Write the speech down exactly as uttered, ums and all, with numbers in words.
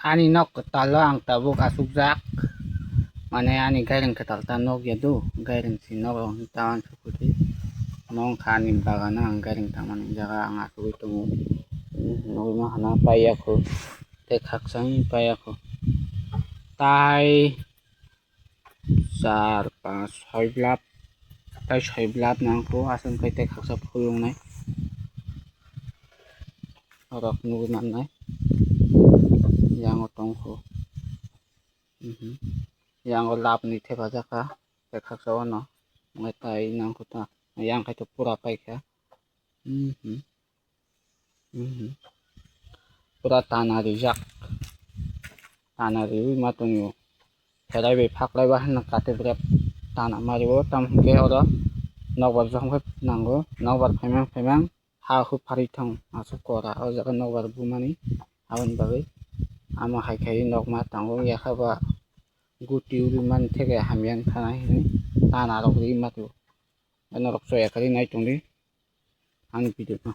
Ani nok kwtal o ang tabuk achukjak, mane ani gairing kwtal ta nokya do, gairing si nogo hwn ta uansukudi. Omo wngkha ani bagano ang gairing tangmani jaga ang achugui tongo. Nugui mankha na paiya khu, tei khaksa wng paiya khu. Tai char, panch, soi blap, tai soi blap nangkho, aswk khe tai khaksa phul wngnai. Norok nugui mannai, yango tongkho. Mhm. Yango labni thepajak kha, tai khaksa wano, tai nangkho ta, yang khai to pura paikha. Mhm. Mhm. Pura tana rijak. Tana riwi ma tongyo. Kherai bai phaklai ba hwnna kate brep tana mario, tamo hwnkhe oro nokbar jokhom khe nango. Nokbar phaimang phaimang ha huk pharwi thang aswk kora. O jaga nokbar bumani aboni bagwi amo hai khai nok ma tango, yakha ba guti uri mani theke hamya wngkha nai hwnwi tana rok riwi ma tio. Norok chaya kwrwi nai tongdi ani video no.